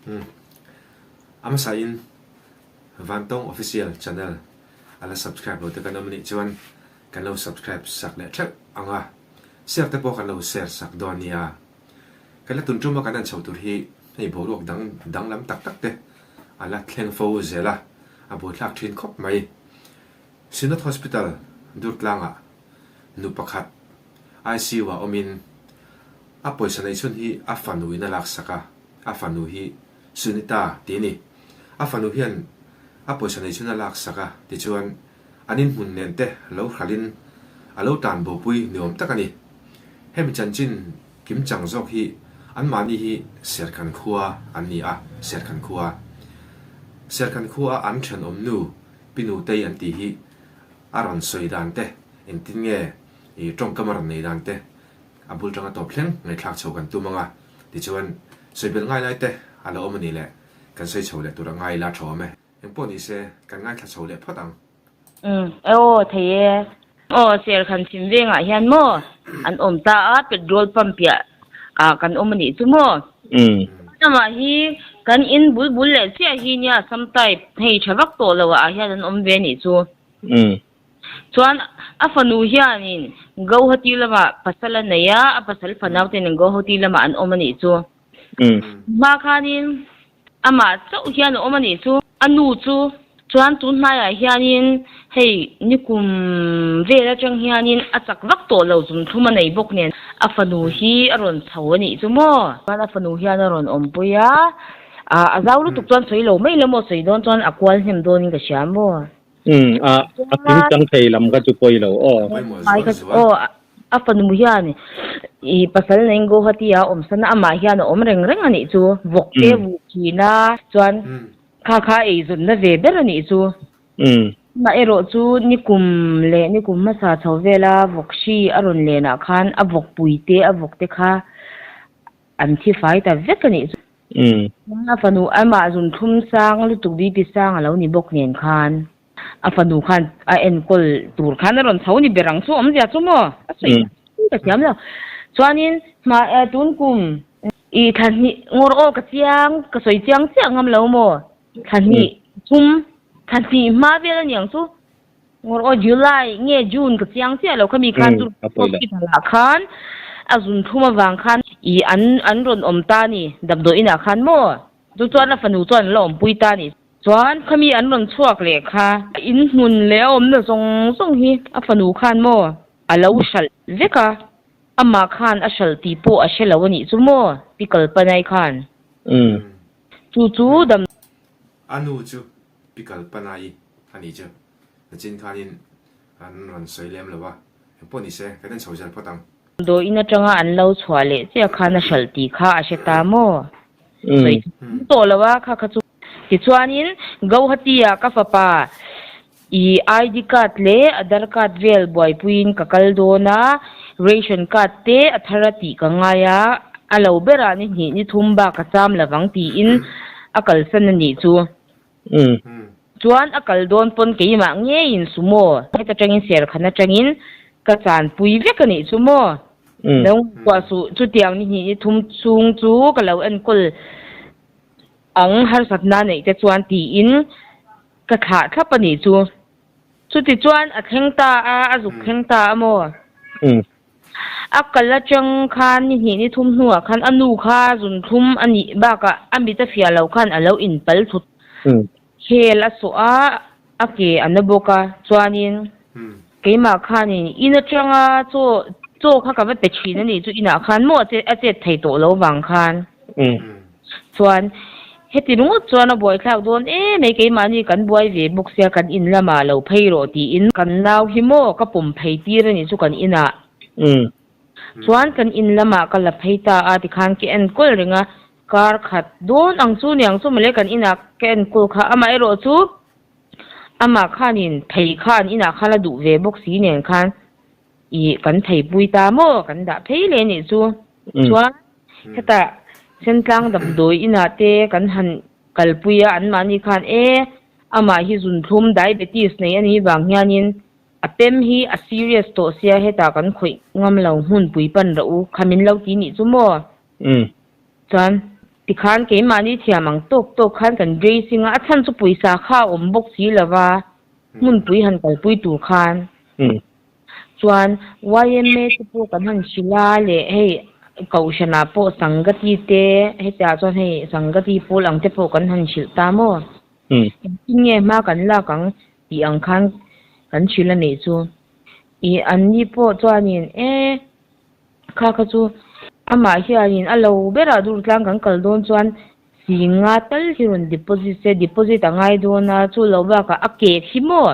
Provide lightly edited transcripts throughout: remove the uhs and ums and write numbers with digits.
Umm. A hmasain Vantawng Official Channel a la subscribe lo te kan awm anih chuan kan lo subscribe sak leh theuh ang a, share te pawh kan lo share sak dawn nia. Kan la tun tuma kan en chho tur hi hei boruak dang danglam tak tak te a la thleng fo zel a, a buaithlak thin khawp mai. Synod Hospital Durtlangah nu pakhat ICU ah awmin a pawisa neih chhun hi a fanu in a laksak a, a fanu hi Sunita tih a ni. A fanu hian a pawisa neih chhun a laksak a, tichuan an inhmun nen te lo hralhin a lo tan bopui ni awm tak a ni. Hemi chanchin kimchang zawk hi anmahni hi Serkhan khua an ni a, Serkhan khua. Serkhan khua a an thenawm nu Pi Nutei an tih hi a rawn sawi dan te, engtin nge i tawngkam a rawn nei dan te a bul tanga tawp thleng ngaihthlak chho kan tum ang a, tichuan sawi belh ngai lai te a lo awm a ni le, kan sawi chho leh tur a ngai ila tha awm e. Engpawh ni se, kan ngaithla chho leh phawt ang. Umm, aw thei e. Aw, Serkhan chhim vengah hian maw an awm ta a, petrol pump piah ah kan awm a nih chu maw. Umm. Amah hi kan in bul bul leh chiah hi nia sam type hei tha vak tawh lo ah hian an awm ve a nih chu. Umm. Chuan a fanu hianin Gauhati lamah pasal a nei a, a pasal fanau te nen Gauhati lamah an awm a nih chu. Hma khanin amah chauh hian a awm a nih chu. A nu chu chuan tun hnaiah hianin hei nikum vel atang hianin a chak vak tawh lo zumthlum a nei bawk nen a fanu hi a rawn chho a nih chu maw. Chuan a fanu hian a rawn awmpui a, a zau lutuk chuan sawi lo mai la maw sawi dawn chuan a kual hnem dawnin ka hria maw. Umm a a kim chang thei lam kha chu pawi lo aw. Ai kha chu aw a fanu hian i pasal neiin Guwahati ah a awm san a amah hian a awm reng reng a nih chu vawk te vuh thin a chuan kha kha eizawnna ve ber a nih chu. Amah erawh chu nikum leh nikum hmasa chho vela vawk hri a rawn lenah khan a vawk pui te a vawk te kha an thi fai ta vek a nih chu. A fanu amah zunthlum sang lutuk BP sang a lo ni bawk nen khan a fanu khan a enkawl tur khan a rawn chho ni ber ang chu awmzia chu maw a sawi ka thiam lo. Chuanin hma tun kum i thla hnih ngawr aw ka chiang ka sawi chiang chiah ngam lo maw thla hnih thum thla hnih hma vel a niang chu. Ngawr aw July nge June ka chiang chiah lo khami khan chu hospital ah khan a zun thlum avang khan i an an rawn awm ta ni damdawi inah khan maw chu chuan a fanu chuan an la awmpui ta ni chuan khami an rawn chhuak leh kha in hmun leh a awmna zawng zawng hi a fanu khan maw a lo hralh vek a amah khan a hralh tih pawh a hre lo a nih chu maw pi Kalpanai khan chu chu dam A nu chu Pi Kalpanai a nih chu. Nachin khanin an rawn sawi lem lo a, engpawh ni se kan en chho zel phawt ang. Damdawiin atanga an lo chhuah leh chiah khan a hralh tih kha a hre ta maw? Sawi thei tawh lo a kha kha chu. Tichuanin Gauhati-ah ka fapa i ID card leh Aadhaar card vel buaipuiin ka kal dawn a, ration card te a thar a tih ka ngai a, a lo berah ni hnih ni thum bak a cham lovang tiin a kalsan a nih chu. Chuan a kal dawn pawn keimah ngeiin sumo heta tangin serkhan atangin ka chanpui vek a nih chu maw? Lo ngaihtuah suh, chutiang ni hnih ni thum chhung chu ka lo enkawl ang harsatna neih te chuan tiin ka thlah thlap a nih chu. Chuti chuan a thleng ta a, a zuk thleng ta a maw? A kal atang khan ni hnih ni thum hnuah khan a nu kha zunthlum a nih bakah a mit a fiah lo khan a lo inpal thut. Khel a sawh a, a ke a na bawk a, chuanin keimah khanin in atanga chaw chaw kha ka va pe thin a nih chu inah khan maw a chet thei tawh lo vang khan. Chuan heti ringawt chuan a buaithlak dawn em mai keimahni kan buai ve bawk sia kan in lamah lo phei rawh tiin kan nau hi maw ka pawm phei tir a nih chu kan inah. Chuan kan in lamah ka la phei ta a tikhan ka enkawl reng a kar khat dawn ang chu niang chu mawle kan inah ka enkawl kha amaherawh chu amah khanin phei kha an inah khan a duh ve bawk si nen khan Ih, kan theipui ta maw? Kan dah phei leh nih chu. Chuan hetah Sentlang damdawi inah te kan han kalpui a, anmahni khan e, amah hi zunthlum, diabetes, nei a nih vang hianin a pem hi a serious tawh sia hetah kan khawih ngam lo hmunpui pan rawh u, kha min lo ti nih chu maw? Chuan. Tikhan keimahni thiam ang tawk tawk khan kan dressing a, a chhan chu pawisa kha a awm bawk si lo va, hmunpui han kalpui tur khan. Chuan yma te pawh kan han hrilh a leh hei Kohhranah pawh Sangati te hetiah chuan hei Sangati pawl ang te pawh kan han hrilh ta maw? Engtin nge hma kan lak ang tih ang khan kan hrilh a nih chu. Ih anni pawh chuanin e kha kha chu amah hianin a lo berah Durtlang kan kal dawn chuan Singa tal hi rawn deposit se, deposit a ngai dawn a, chu lo bakah a kek hi maw?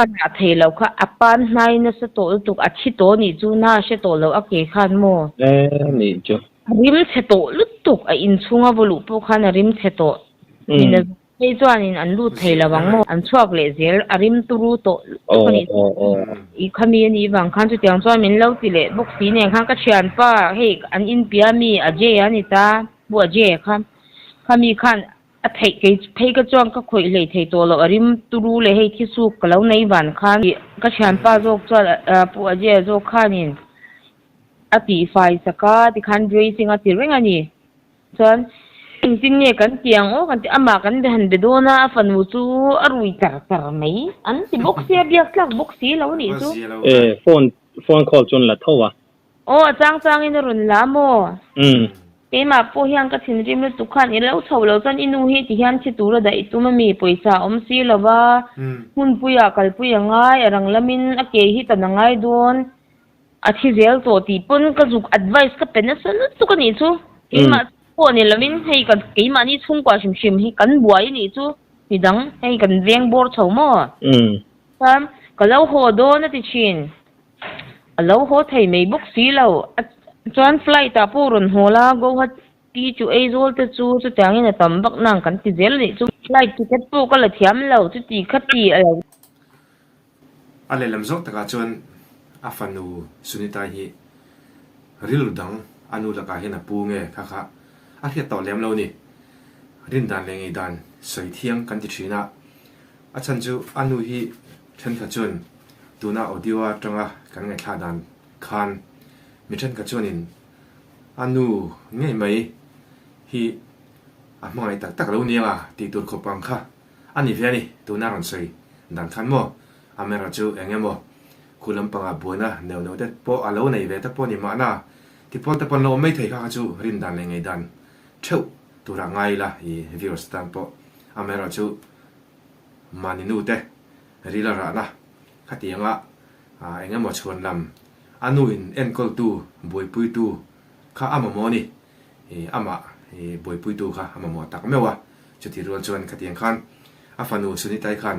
A rah thei lo kha a pan hnai nasa tawh lutuk, a thi tawh nih chu na a hre tawh lo a ke khan maw? E nih chu. A rim chhe tawh lutuk, a inchhunga vaw luh pawh khan a rim chhe tawh. Min a Hei chuanin an lut thei lo ang maw? An chhuak leh zel, a rim turu tawh lutuk a nih chu. I khami a nih vang khan chutiang chuan min lo ti leh bawk si nen khan ka thianpa hei an inpia mi Ajay a ni ta, Pu Ajay a kha. Khami khan a theih kei phei ka chuan ka khawih hlei thei tawh loh a rim turu leh hei thisuk ka lo nei van khan ka thianpa zawk chuan Pu Ajay a zawk khanin a tihfai sak a tikhan dressing a ti reng a ni. Chuan engtin nge kan ti ang aw kan ti amah kan be han be dawn a, a fanu chu a rui char char mai an ti bawk sia biak tlak bawk si lo anih chu. E phone phone call chuan la tho a. Aw a chang chang in a rawn la maw? Umm. Keimah pawh hian ka thinrim lutuk khan i lo chho lo chuan i nu hi ti hian thi tur a daih tum ami pawisa a awm si lo va, hmunpuiah kalpui a ngai a rang lamin a ke hi tan a ngai dawn. A thi zel tawh tih pawn ka zuk advice ka pe nasa lutuk a nih chu. Keimah pawh ni lovin hei ka keimahni chhungkua hrim hrim hi kan buai a nih chu midang hei kan veng bawr chho maw? Chuan ka lo haw dawn a ti thin. A lo haw thei mai bawk si lo. Chuan flight ah pawh rawn haw la Guwahati chu Aizawl te chu chutiangin a tam vak nang kan ti zel a nih chu. Flight ticket pawh ka la thiam lo chuti kha ti a lo. A lehlam zawk takah chuan a fanu Sunita hi rilru dang a nu lakah hian a pu nge kha kha a hriat tawh lem lo ni. Rindan leh ngeidan sawi thiang kan ti thin a, a chhan chu a nu hi thenkhat chuan tuna audio atanga kan ngaihthla dan khan mi thenkhat chuanin a nu ngei mai hi a hmangaih tak tak lo nia tih tur khawp ang kha A ni ve a ni, tuna rawn sawi dan khan maw? Amera chu eng emaw khu lampangah buaina neuh neuh te pawh a lo nei ve ta pawh ni mahna, tipawl te pawn lo awm mai thei kha kha chu rin dan leh ngei dan theuh turah ngai ila i viewers tan pawh Amera chu mahni nu te rila rahna khatianga eng emaw chhuan lam a nu in enkawltu buaipuitu kha a mamawh a ni. I amah i buaipuitu kha a mamawh tak meuh a, chuti rual chuan khatiang khan a fanu Sunitai khan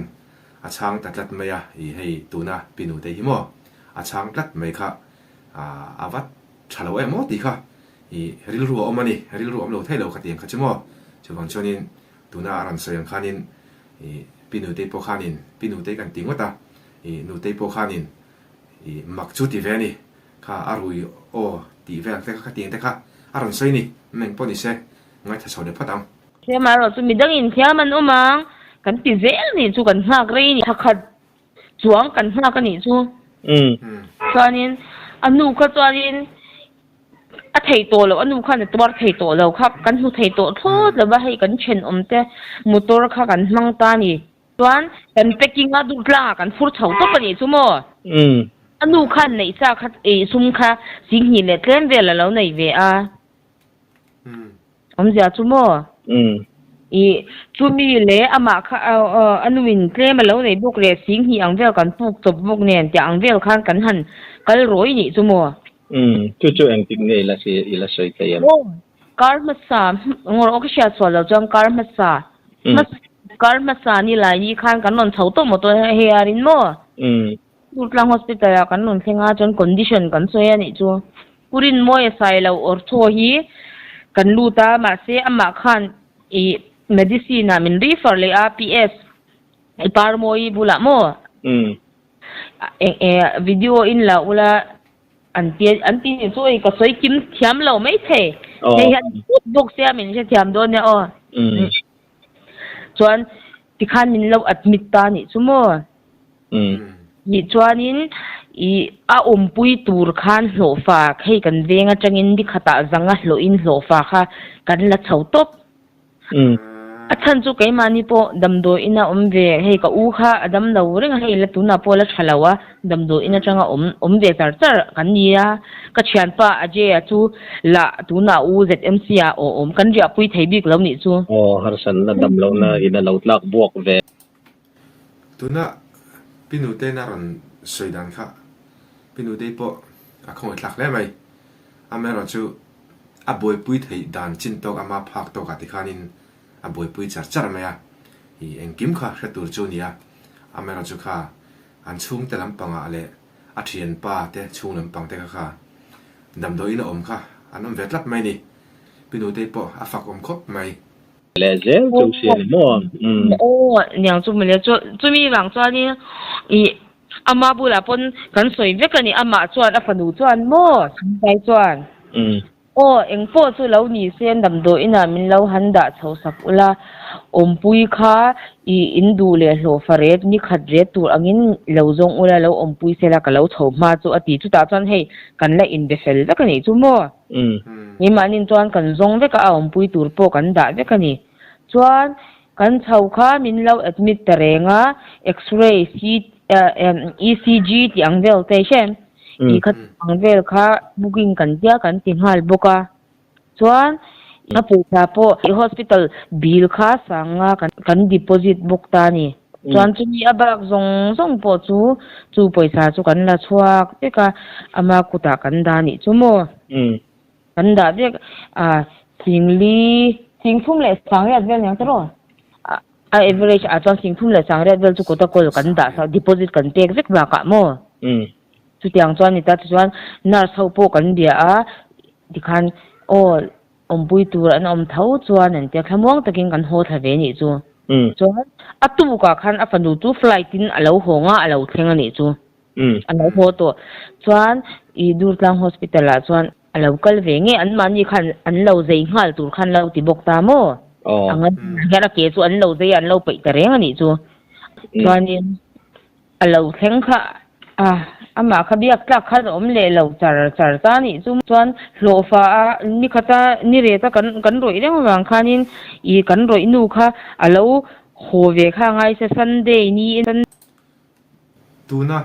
a chhang ta tlat mai a, i hei tuna pi nutei hi maw a chhang tlat mai kha a va tha lo em aw tih kha i rilru a awm a ni, rilru a awm lo thei lo khatiang kha chu maw, chuvang chuanin tuna a rawn sawi ang khanin i pi nutei pawh khanin pi nutei kan ti ngawt a, i nutei pawh khanin i mak chu ti ve a ni. Kha a rui aw tih vel te kha khatiang te kha a rawn sawi ni, meng pawh ni se ngaithla chho leh phawt ang. Thiam erawh chu midang in thiam an awm ang kan ti zel nih chu kan nghak rei ni thakhat chuang kan nghak a nih chu. Chuanin a hnu kha chuanin a thei tawh loh a nu khan a tuar thei tawh lo kha kan hmu thei tawh thlawt lo va hei kan thenawm te motor kha kan hmang ta a ni. Chuan kan packing a duh tlangah kan phur chho tawp a nih chu maw? A nu khan neih sa kha ei sum kha singhnih leh tlem vel a lo nei ve a. Awmzia chu maw? I chumi leh amah kha a nuin tlem a lo nei bawk leh singhnih ang vel kan puk chawp bawk nen tiah ang vel khan kan han kal rawi nih chu maw? Chu chu engtik nge i la i la sawi thei em? Kar hmasa, ngawr aw ka hriat sual lo chuan kar hmasa. Kar hmasa ni lai ni khan kan rawn chho tawh maw tawh hei a rin maw? Durtlang Hospital ah kan rawn thleng a chuan condition kan sawi a nih chu. Pu Rinmawia sai lo ortho hi kan lut a mahse amah khan ih medicine ah min refer leh a PS i Parmawi bulah maw? Video in la ula An ti an ti nih chu oi ka sawi kim thiam lo mai thei. Hei hian phut bawk sia min hre thiam dawn nia aw. Chuan tikhan min lo admit ta nih chu maw. Nih chuanin. I a awmpui tur khan hlawhfa hei kan veng atangin ni khatah zanga hlawhin hlawhfa kha kan la chho tawp. A chhan chu keimahni pawh damdawiin a awm ve, hei ka u kha a dam lo reng a, hei la tunah pawh a la tha lo a, damdawiin atanga awm awm ve char char kan ni a, ka thianpa Ajay-a chu lah tunah u ZMC ah aw awm kan riahpui thei bik lo nih chu. Aw harsatna dam lohna in a lo tlak buak ve. Tuna Pi Nutei'n a rawn sawi dan kha Pi Nutei pawh a khawngaihthlak hle mai. Amaherawhchu a buaipui theih dan chin tawk ama phak tawkah tikhanin a buaipui char char mai a, ih engkim kha hre tur chu a ni a. Amaherawhchu kha an chhungte lampangah leh a thianpa te chhung lampang te kha kha damdawiin a awm kha an awm ve tlat mai a ni. Pi Nutei pawh a fak awm khawp mai. Leh zel chu hria ni maw? Umm. Aw, niang chu mawle chu chumi vang chuanin ih ama bulah pawn kan sawi vek a ni, amah chuan a fanu chuan maw Sangtai chuan Umm. Aw, eng pawh chu lo ni se damdawi inah min lo han dah chho sak ula, awmpui kha ih in duh leh hlawhfa ret ni khat ret tur angin lo zawng ula lo awmpui sela ka lo chho hma chu a ti, chutah chuan hei kan la inbe fel vek a nih chu maw? Keimahni chuan kan zawng vek a, a awmpui tur pawh kan dah vek a ni. Chuan kan chho kha min lo admit ta reng a, X-ray, ECG tih ang vel te hre em? Tih kha ang vel kha booking kan tia kan ti nghal bawk a. Chuan a pawisa pawh hospital bill kha sanga kan deposit bawk ta a ni. Chuan chumi a bak zawng zawng pawh chu chu pawisa chu kan la chhuak vek a, ama kutah kan dah nih chu maw? Kan dah vek a, singli, singthum leh sangriat vel niang tiraw? A average ah chuan singthum leh sangriat vel chu kawta kawl kan dah sa, deposit kan pek vek bakah maw? Chutiang chuan ni ta tichuan nurse ho pawh kan bia a, tikhan aw Awmpui tur an awm tho chuan an tia thlamuang takin kan haw thla ve nih chu. Chuan a tukah khan a fanu chu flight in a lo haw nga a lo thleng a nih chu. A lo haw tawh. Chuan i Durtlang Hospital ah chuan a lo kal ve nge anmahni khan an lo zei nghal tur khan lo ti bawk ta maw? A ngan hian a ke chu an lo zei a an lo peih ta reng a nih chu. Chuanin A lo thleng kha a, amah kha biak tlak khan a awm leh lo char char ta nih chu. Chuan hlawhfa a ni khata ni reta kan kan rawih reng avang khanin ih kan rawih nu kha a lo haw ve kha a ngai se Sunday ni in. Tuna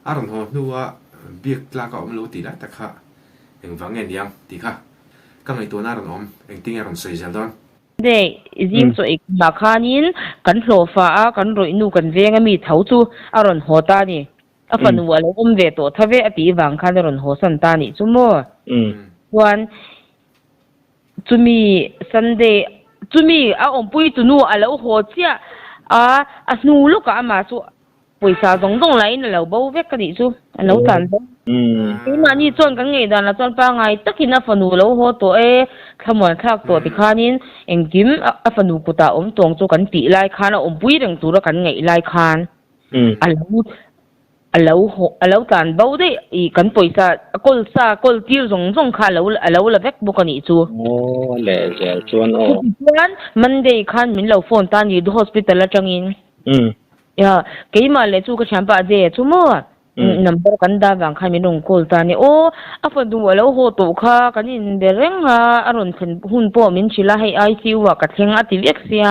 a rawn haw hnua biak tlak a awm lo tih lai tak kha engvang nge niang tih kha ka ngaihtuahna a rawn awm, engtinge a rawn sawi zel dawn? Sunday zing chaw ei kumah khanin kan hlawhfa a, kan rawih nu kan veng a mi tho chu a rawn haw ta a ni. A fanu a lo awm ve tawh tha ve a tih vang khan a rawn haw san ta a nih chu maw. Chuan chumi Sunday chumi a awmpui tunu a lo haw chiah a, a hnu lawkah amah chu Pawisa zawng zawng lahin a lo bo vek a nih chu, a lo tlan bo. Keimahni chuan kan ngaihdan ah chuan pangngai takin a fanu lo haw tawh e, thlamuan thlak tawh tikhanin engkim a fanu kutah awm tawng chu kan tih lai khan a awmpui reng tura kan ngaih lai khan a lo a lo haw a lo tlan bo daih ih kan pawisa a kawl sa kawl tir zawng zawng kha a lo a lo la vek bawk a nih chu. Aw lehzel chuan aw. Chutichuan Monday khan min lo phone ta a ni hospital atangin. Ya, keimah leh chu ka thianpa a je chu maw? Number kan dah vang khan min rawn call ta a ni. Aw, a fanu a lo haw tawh kha kan inbe reng a, a rawn thlen hun pawh min hrilh a, hei ICU ah ka thleng a ti vek sia,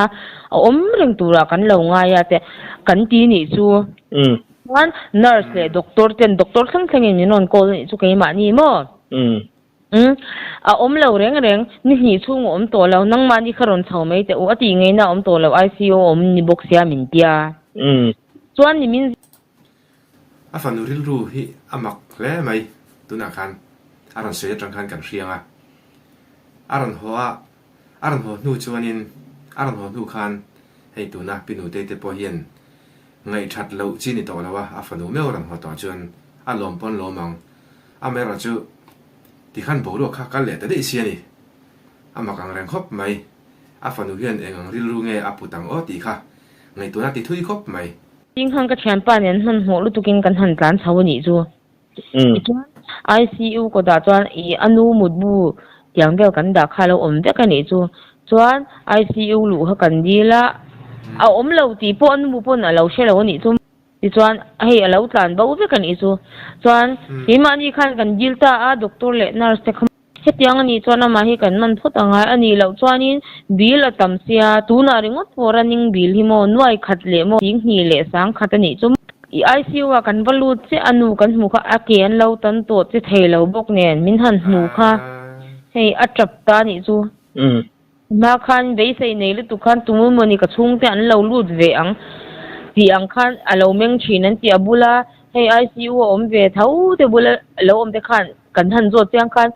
a awm reng turah kan lo ngai a te kan ti nih chu. Chuan nurse leh doctor ten doctor thleng thlengin min rawn call a nih chu keimah ni maw? Umm, a awm lo reng reng, ni hnih chhung a awm tawh lo, nangmahni kha rawn chho mai teh u, a tih ngaihna a awm tawh lo, ICU a awm ni bawk sia min tia. Umm. Chuan ni min. A fanu rilru hi a mak hle mai, tunah khan a rawn sawi atang khan kan hriang a, a rawn haw a, a rawn haw hnu chuanin a rawn haw hnu khan hei tuna Pi Nutei te pawh hian ngaihthat loh chi ni tawh lo a, a fanu meuh a rawn haw tawh chuan a lawm pawn lawm ang. Amaherawh chu tikhan boruak kha kal leh ta daih si a ni. A mak ang reng khawp mai. A fanu hian eng ang rilru nge a put ang aw tih kha ngaihtuahna ti thui khawp mai. Tinghang ka thianpa nen hmanhmawh lutukin kan han tlan chho a nih chu. Tichuan ICU kawtah chuan ih a nu mutbu tiang vel kan dah kha a lo awm vek a nih chu. Chuan ICU luh kha kan dil a, a awm lo tih pawh a nu pawn a lo hre lo a nih chu. Tichuan hei a lo tlan bo vek a nih chu. Chuan keimahni khan kan dil ta a, doctor leh nurse te kha hetiang a nih chuan amah hi kan man phawt angai a nih loh chuanin bill a tam sia, tunah ringawt pawh running bill hi maw nuai khat leh maw sing hnih leh sang khat a nih chu. I ICU ah kan va lut chiah a nu kan hmuh kha a ke an lo tan tawh che thei lo bawk nen min han hmuh kha hei a tap ta a nih chu. Hma khan beisei nei lutuk khan tumu mawni ka chhungte an lo lut ve ang tih ang khan a lo meng thin an tih a bula hei ICU a awm ve tho te bula lo awm te khan kan han zawt chiang khan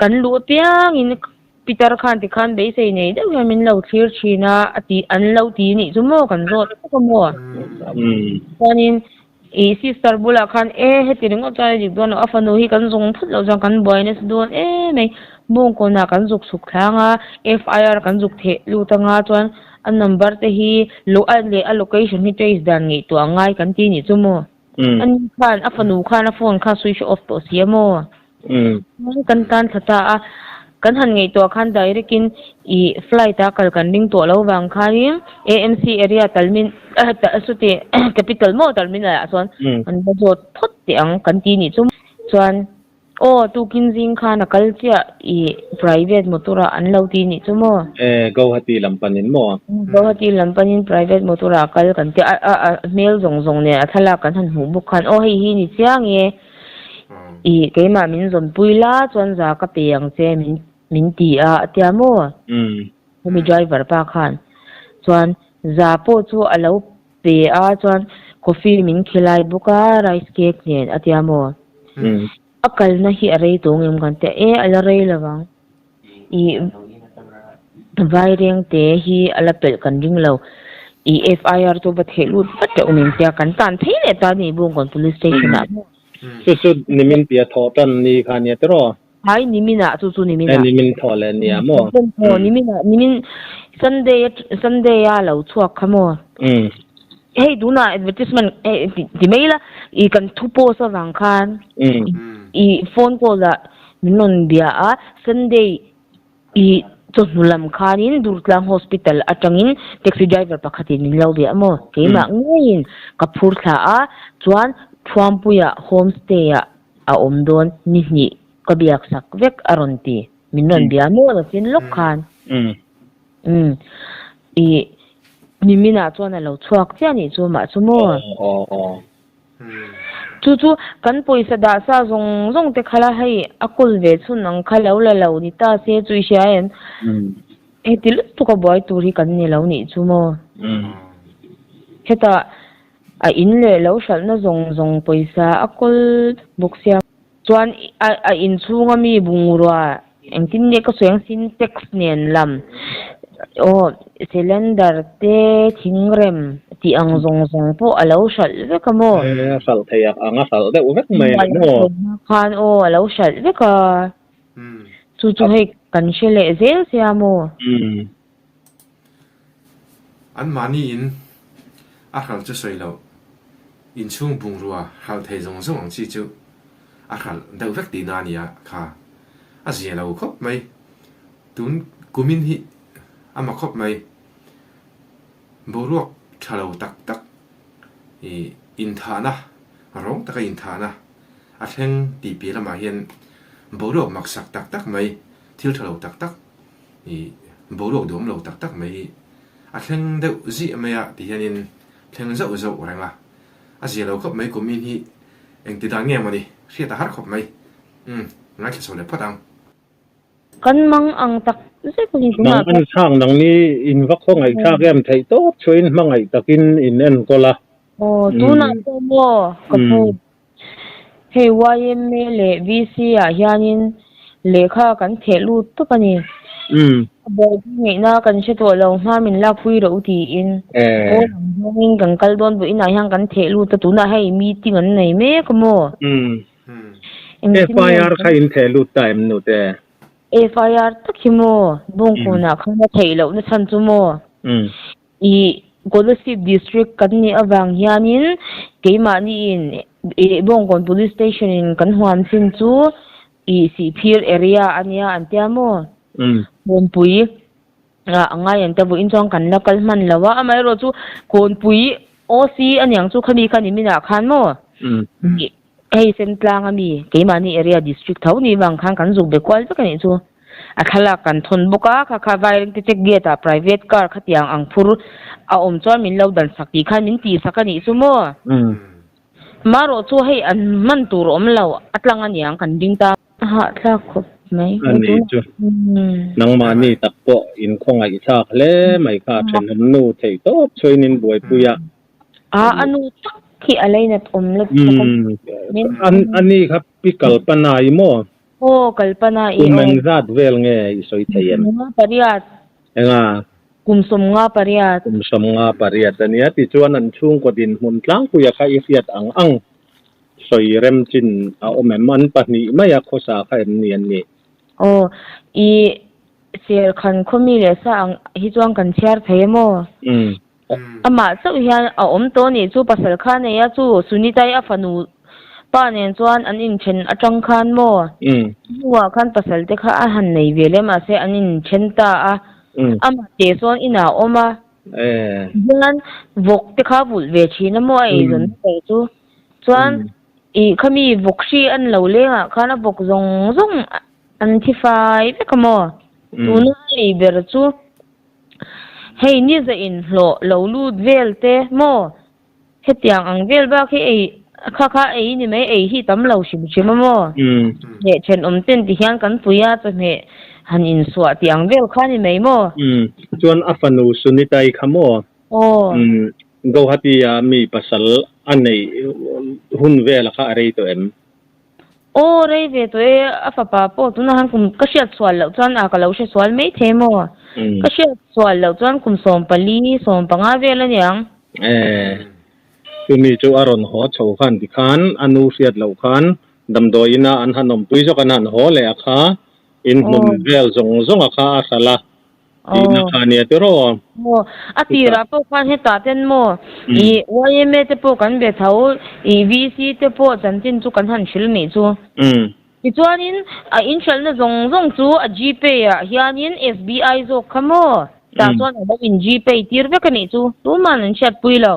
kan luh apiangin Peter khan tikhan beisei nei deuh hian min lo thlir thin a a tih an lo ti nih chu maw kan zawt vek a maw? Chuanin I sister bulah khan e heti ringawt chuan a dik dawn lo, a fanu hi kan zawng phut loh chuan kan buai nasa dawn em mai. Bawngkawnah kan zuk chhuk thlang a, FIR kan zuk theh lut anga chuan a number te hi a leh a location hi trace dan ngaihtuah a ngai kan ti nih chu maw? Ani khan a fanu khan a phone kha switch off tawh si a maw? Chuan kan tan thla ta a, kan han ngaihtuah khan direct in ih flight a kal kan ring tawh lo vang khanin AMC area talmin chuti capital maw talmin ah chuan kan va zawt phawt teh ang kan ti nih chu chuan aw tukin zing khan a kal chiah ih private motor ah an lo ti nih chu maw. E Guwahati lam panin maw? Guwahati lam panin private motor ah a kal kan ti a a hmel zawng zawng nen a thlalak kan han hmuh bawk khan aw hei hi ni chiang e. Ih, keimah min zawnpui la chuan za ka pe ang che min min ti a, a tia maw? Hemi driver pa khan chuan za pawh chu a lo pe a, chuan coffee min khilai bawk a, rice cake nen a tia maw? A kalna hi a rei tawng em kan tia, e a la rei lo ang. Ih, Vairengte hi a la pelh kan ring lo. Ih, FIR chu va theh lut vat reuh min tia, kan tan phei leh ta a ni Bawngkawn Police Station ah maw. Chu chu nimin tia thawh tan ni kha nia tiraw? Hai, nimin ah, chu chu nimin ah. Eh, nimin thawh leh nia maw? Aw, nimin ah, nimin Sunday Sunday a lo chhuak kha maw? Hei tunah advertisement hei ti mai ila, ih kan thu post avang khan ih phone call ah Min rawn bia a, Sunday i chawhnu lam khanin Durtlang Hospital atangin taxi driver pakhatin min lo bia a maw? Keimah ngeiin ka phur thla a, chuan Thuampuia homestay ah a awm dawn ni hnih ka biak sak vek a rawn ti. Min rawn bia maw la chin lawk khan. Umm i niminah chuan a lo chhuak chiah nih chu mah chu maw? Chu chu kan pawisa dah sa zawng zawng te khala hei a kawl ve chhun ang kha lo la lo ni ta se chu i hria em? Heti lutuk a buai tur hi kan ni lo nih chu maw? Hetah a in leh lo hralhna zawng zawng pawisa a kawl bawk sia. Chuan a a inchhunga mi bungrua engtin nge ka sawi ang sintex nen lam aw cylinder te thingrem tih ang zawng zawng pawh a lo hralh vek a maw? E a hralh thei ang ang a hralh deuh vek mai a ni maw? Khan aw a lo hralh vek a chu chu hei kan hre leh zel sia maw? An mahni in a hralh chu sawi loh, inchhung bungrua hralh thei zawng zawng ang chi chu a hralh deuh vek tihna a nia kha a zia lo khawp mai. Tun kumin hi a ma khawp mai. Boruak tha lo tak tak ih inthahna, rawng taka inthahna a thleng tih piah lamah hian boruak maksak tak tak mai, thil tha lo tak tak I boruak duhawm lo tak tak mai hi a thleng deuh zih mai a ti hianin thleng zauh zauh reng a, a zia lo khawp mai kumin hi engti dan nge mawni hriat a har khawp mai. Umm ngaithla chho leh phawt ang. Kan mang ang tak zet a ni tunah Nang an thlak nang ni in va khaw ngaihthlak em theih tawp chuain hmangaih takin in enkawl a. Aw tunah pawh maw ka pu Hei yma leh VC ah hianin lehkha kan theh lut tawp a ni. A buaipui ngaihna kan hre tawh lo hma min lakpui rawh u tiin pawn ang zawngin kan kal dawn pawh inah hian kan theh lut a tunah hei meeting an nei mek a maw? FIR kha in theh lut ta em nute? FIR tak hi maw? Bawngkawnah khan a theih lohna chhan chu maw? Ih, Kolasib District kan nih avang hianin keimahniin ih Bawngkawn Police Station in kan huam chin chu ih Sihphir area a nia an tia maw? Kawnpui ah a ngai an tia vawiin chuan kan la kal hman lo a, amaherawhchu Kawnpui. OC aniang chu khami kha niminah khan maw? Hei Sentlang ami keimahni area district tho ni vang khan kan zuk be kual vek anih chu. A thlalak kan thawn bawk a, kha kha Vairengte check gate ah private car khatiang ang phur a awm chuan min lo dan sak tih khan min tih sak anih chu maw? Marawh chu hei an hman tur awm lo a tlang aniang kan ding ta. A hahthlak khawp mai. A ni chu. Nangmahni tak pawh inkhawngaihthlak hle mai kha thenawm nu theih tawp chhuain in buaipui a. A a nu tak hi a leinat awm la tak a. A ni kha pi Kalpana i maw? Aw Kalpana i aw. Kum engzat vel nge i sawi thei em? Kum 58. Enga? Kum 58. Kum 58 a nia. Tichuan an chhungkaw dinhmun tlangpuia kha i hriat ang ang. Sawi rem chin a awm em? An pahnih maia khawsa kha em ni an nih? Aw, i Serkhan khawmi leh sa ang hi chuan kan chhiar thei em aw? Amah chauh hian a awm tawh anih chu pasal kha nei a chu Sunitai a fanu pa nen chuan an inthen atang khan maw? Hnuah khan pasal te kha a han nei ve leh mahse an inthen ta a, amah teh chuan inah a awm a, hian vawk te kha vulh ve thin a maw a eizawnna ber chu. Chuan ih khami vawk hri an lo leng ah khan a vawk zawng zawng an thi fai vek a maw? Tuna a ei ber chu hei ni za inhlawh lo lut vel te maw? Hetiang ang vel bak hi ei kha kha ei ni mai ei hi tam lo hrim hrim a maw? Leh thenawm ten ti hian kan pui a chawhmeh han insuah tih ang vel kha ni mai maw? Chuan a fanu Sunitai kha maw? Aw. Guwahati-a mi pasal a neih hun vela kha a rei tawh em? Aw, rei ve tawh e, a fapa pawh tunah khan kum ka hriat sual loh chuan a ka lo hre sual mai thei maw? Ka hriat sual loh chuan kum 14, 15 vel a niang. E, chumi chu a rawn haw chho khan tikhan a nu hriat loh khan damdawiin a an han awmpui zawk an han haw leh a kha inhmun vel zawng zawng a kha a hralh a. Tihna kha nia tiraw? Maw, a tirah pawh khan hetah ten maw i yma te pawh kan be tho, i VC te pawh chanchin chu kan han hrilh nih chu. Tichuanin a inhralhna zawng zawng chu a Gpay ah hianin SBI zawk kha maw, tah chuan a lo in Gpay tir vek a nih chu, tuman an hriatpui lo.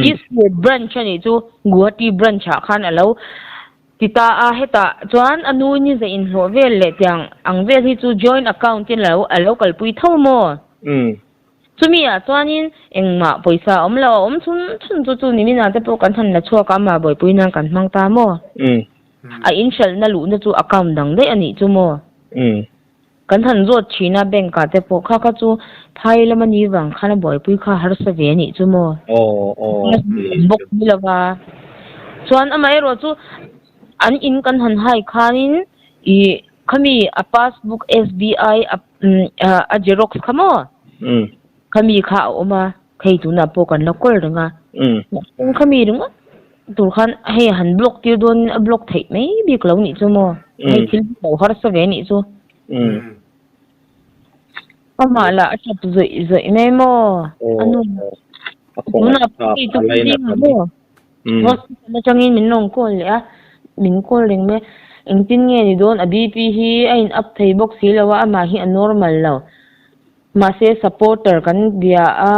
District branch a nih chu, Guwahati branch ah khan a lo Ti ta a, hetah chuan a nu ni zah inhlawh vel leh tiang ang vel hi chu joint account in lo a lo kalpui tho maw? Chumi ah chuanin engmah pawisa a awm lo, a awm chhun chhun chu chu nimin ah te pawh kan han la chhuak a, amah buaipui nan kan hmang ta maw? A inhralhna luhna chu account dang daih a nih chu maw? Kan han zawt thin a bank ah te pawh kha kha chu phai lama ni vang khan a buaipui kha harsa ve a nih chu maw? Bawk ni lova chuan amaherawh chu an in kan han hai khanin ih khami a passbook SBI a xerox kha maw? Khami kha a awm a. Hei tunah pawh kan la kawl reng a, mahse khami ringawt tur khan hei han block tir dawn a block theih mai bik lo nih chu maw, hei thil hi lo harsa ve nih chu. Amah lah a tap zawih zawih mai maw, a nu tunah pawh hei chu zingah maw hospital atangin min rawn call leh a, min call reng mai, engtin nge ni dawn a BP hi a in up thei bawk si lo a, amah hi a normal lo. Mahse supporter kan bia a,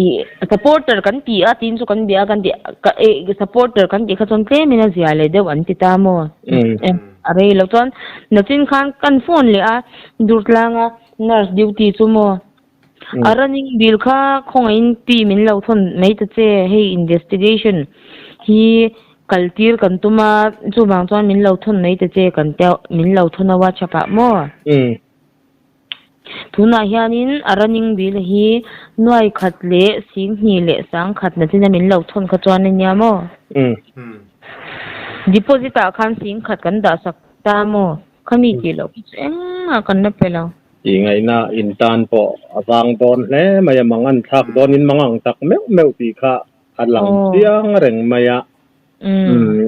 ih supporter kan ti a tin chu kan bia a kan ti ih supporter kan tih kha chuan tlemin a zia leh deuh an ti ta maw? A rei loh chuan nachin khan kan phone leh a Durtlanga nurse duty chu maw? A running bill kha khawngaihin pi min lo thawn mai ta che hei investigation hi kal tir kan tum a chuvang chuan min lo thawn mai ta che kan tia min lo thawn a WhatsApp ah maw? Tunah hianin a running bill hi nuai khat leh 2000 leh 10,000 na china min lo thawn kha chuan a nia maw? Deposit ah khan 10,000 kan dah sak ta maw? Khami tih loh khi chu engmah kan la pe lo. Tih ngaihna in tan pawh a vang dawn hle mai a, mang an thlak dawnin mang ang tak meuh meuh tih kha a lang chiang reng mai a.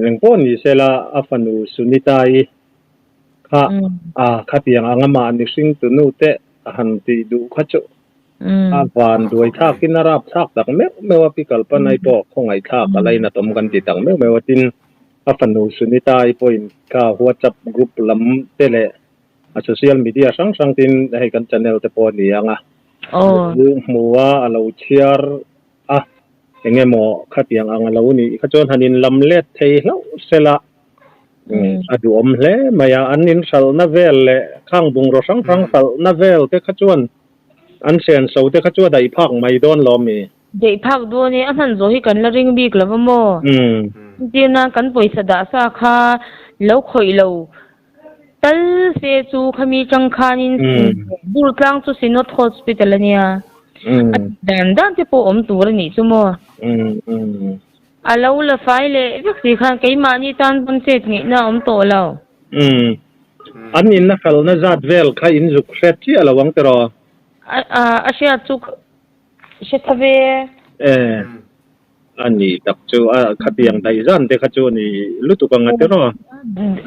Engpawh ni sela a fanu Sunita-i Kha a khatiang anga mahni hringtu nu te a han tih duh kha chu a van duai thlakin a rap thlak tak meuh meuh a, Pi Kalpanai pawh khawngaih thlak a lainat awm kan ti tak meuh meuh a, tin a fanu Sunita-i pawhin kha WhatsApp group lam te leh a social media hrang hrang tin hei kan channel te pawh a ni ang a, a lo hmu a, a lo chhiar a. Eng emaw khatiang ang a lo nih kha chuan han inlam let thei hlauh sela a duhawm hle mai a. An inhralhna vel leh khang bungraw hrang hrang hralhna vel te kha chuan an senso te kha chu a daih phak mai dawn lo mi? Daih phak dawn e, a hman zawh hi kan la ring bik lo va maw? Entir nan kan pawisa dah sa kha lo khawih lo tal se chu khami tang khanin Durtlang chu Synod Hospital a nia, a tih dan dan te pawh awm tur a nih chu maw? A lo la fai leh vek si khan keimahni tan pawn chet ngeihna a awm tawh lo. An inna kalna zat vel kha in zuk hret chiah lo ang tiraw? A hriat chu hre tha ve. E. A ni tak chu a khatiang daih zan te kha chu a ni lutuk ang a tiraw?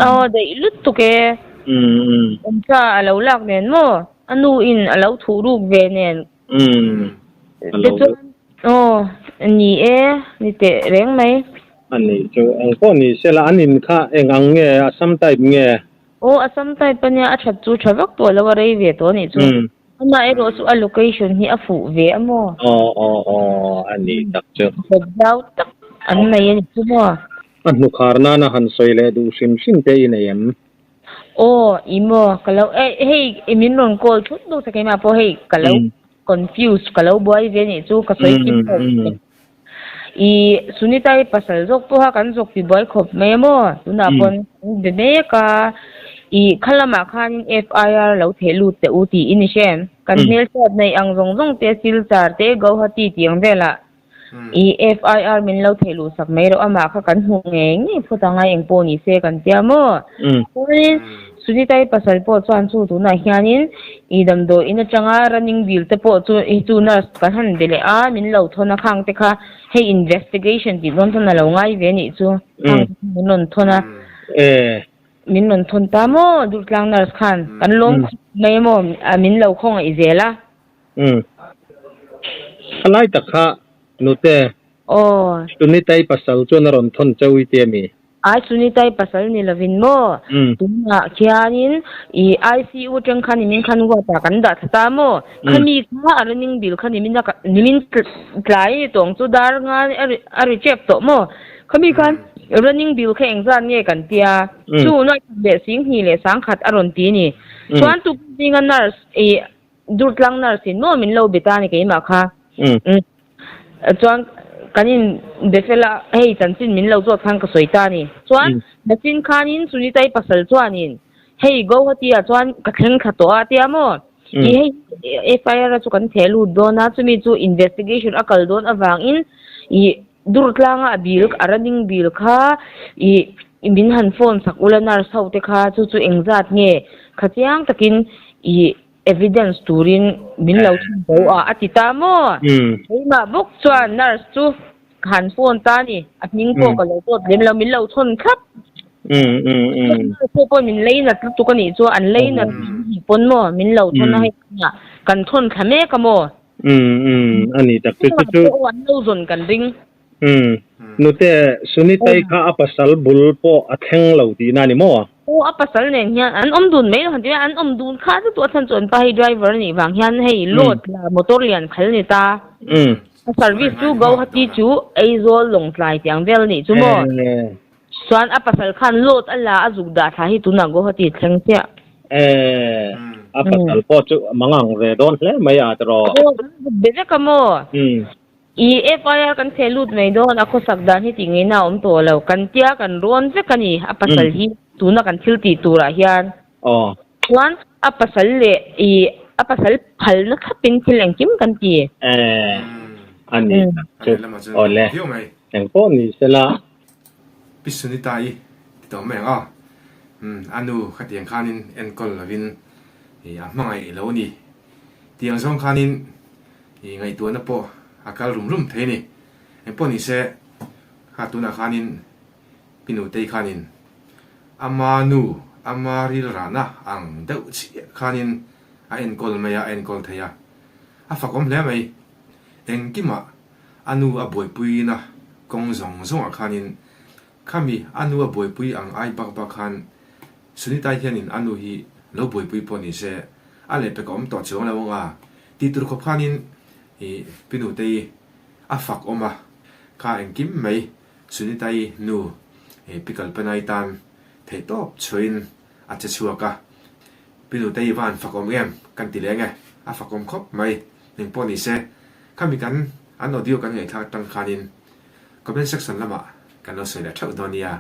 Aw daih lutuk e. Awmsa a lo lak nen maw? A nu in a lo thuh ruk ve nen. Tichuan aw ni e, ni teh reng mai. A ni chu eng pawh ni sela an in kha eng ang nge Assam type nge? Aw Assam type a nia a that chu tha vak tawh lo a rei ve tawh a nih chu. Amah erawh chu a location hi a fuh ve a maw? Aw aw aw a ni tak chu. Kawt zau tak an nei a ni chu maw? A hnukhar nana han sawi leh duh hrim hrim te i nei em? Aw i maw ka lo eh hei i min rawn call thut bawk ta keimah pawh hei ka lo confuse ka lo buai ve nih chu ka sawi kim tawh lo. I Sunita-i pasal zawk pawha kan zawk ti buai khawp mai a maw? Tunah pawn kan be mek a, i kha lamah khanin FIR lo theh lut teh u tiin i hre em? Kan hmelchhiat neih ang zawng zawng te, Silchar te, Guwahati tih ang velah i FIR min lo theh luh sak mai rawh, amah kha kan hmuh ngei ngei phawt ang a, eng pawh ni se kan tia maw? Chuanin Sunita-i pasal pawh chuan chu tunah hianin i damdawi in atanga running bill te pawh chu hi chu nurse kan han be leh a, min lo thawn a khang te kha hei investigation tih dawn chuan a lo ngai ve anih chu khang te kha min rawn thawn a, min rawn thawn ta maw Durtlang nurse khan kan lawm khawp mai maw min lo khawngaih zel a. Khalai tak kha nute Aw. Sunita-i pasal chuan a rawn thawn cheu i ti a mi? Ai Sunita-i pasal ni lovin maw? Tunah khianin i ICU atang khan nimin khan ward ah kan dah thla ta maw? Khami kha a running bill kha nimin a nimin tlai ni tawng chu dar nga a ri tep tawh maw? Khami khan running bill kha engzat nge kan tia? Chu nuai khat leh singhnih leh sangkhat a rawn ti ni. Chuan tuktin zinga nurse i Durtlang nurse in maw min lo be ta ni keimah kha. Chuan kan in be fel a, hei chanchin min lo zawt khan ka sawi ta ni. Chuan nachin khanin Sunita-i pasal chuanin hei Guwahati ah chuan ka thleng thla tawh a tia maw? I hei FIR a chu kan theh lut dawn a, chumi chu investigation a kal dawn avangin i Durtlanga a bill a running bill kha i min han phone sak ula nurse ho te kha chu chu engzat nge kha chiang takin i Evidence turin min lo chhun bo a, a ti ta maw? Keimah bawk chuan nurse chu ka han phone ta a ni, a hming pawh ka lo dawt lem lo, min lo chhawn thlap. Nurse ho pawh min lei nat lutuk a nih chu, an lei nat hnih pawn maw min lo thawn a hei tunah kan thawn thla mek a maw? A ni tak chu chu chu. An lo zawn kan ring. Umm. Nute, Sunitei kha a pasal bul pawh a thleng lo tihna a ni maw? Aw, a pasal nen hian an awm dun mai lo han ti a, an awm dun kha chu a chhan chu an pa hei driver a nih vang hian hei load la motor lian khal a ni ta. A service chu Guwahati chu Aizawl Lawngtlai tih ang vel a nih chu maw? Chuan a pasal khan load a la a zuk dah thla hi tunah Guwahati thleng chiah. A pasal pawh chu mangang ve dawn hle mai a tiraw? Aw, kan zuk be vek a maw? I FIR kan chhe lut mai dawn a khawsak dan hi tih ngeina a awm tawh lo. Kan tia kan rawn vek a ni a pasal hi tuna kan thil tih turah hian. Chuan a pasal leh i a pasal phalna thlapin thil engkim kan ti. A ni tak chu. Awle. Engpawh ni sela. Pi Sunita i ti tawh mai ang a. A nu khatiang khanin enkawl lovin a hmangaih lo a ni. Tiang zawng khanin I ngaihtuahna pawh a kal rum rum thei a ni. Engpawh ni se, kha tunah khanin Pi Nutei khanin ama nu, ama rilrahna ang deuh chiah khanin a enkawl mai a, a enkawl thei a. A fakawm hle mai. Engkimah a nu a buaipuina kawng zawng zawngah khanin khami a nu a buaipui ang ai bak bak khan Sunita hianin a nu hi lo buaipui pawh ni se, a lehpek a awm tawh chuang lo anga tih tur khawp khanin i Pi Nutei a fak awm a. Kha engkim mai Sunita-i nu Pi Kalpana-i tan theihtawp chhuahin a che chhuak a. Pi Nute-i va han fakawm em kan ti leng e, a fakawm khawp mai. Engpawh ni se, khami kan an audio kan ngaihthlak atang khanin comment section lamah kan lo sawi leh theuh dawn nia.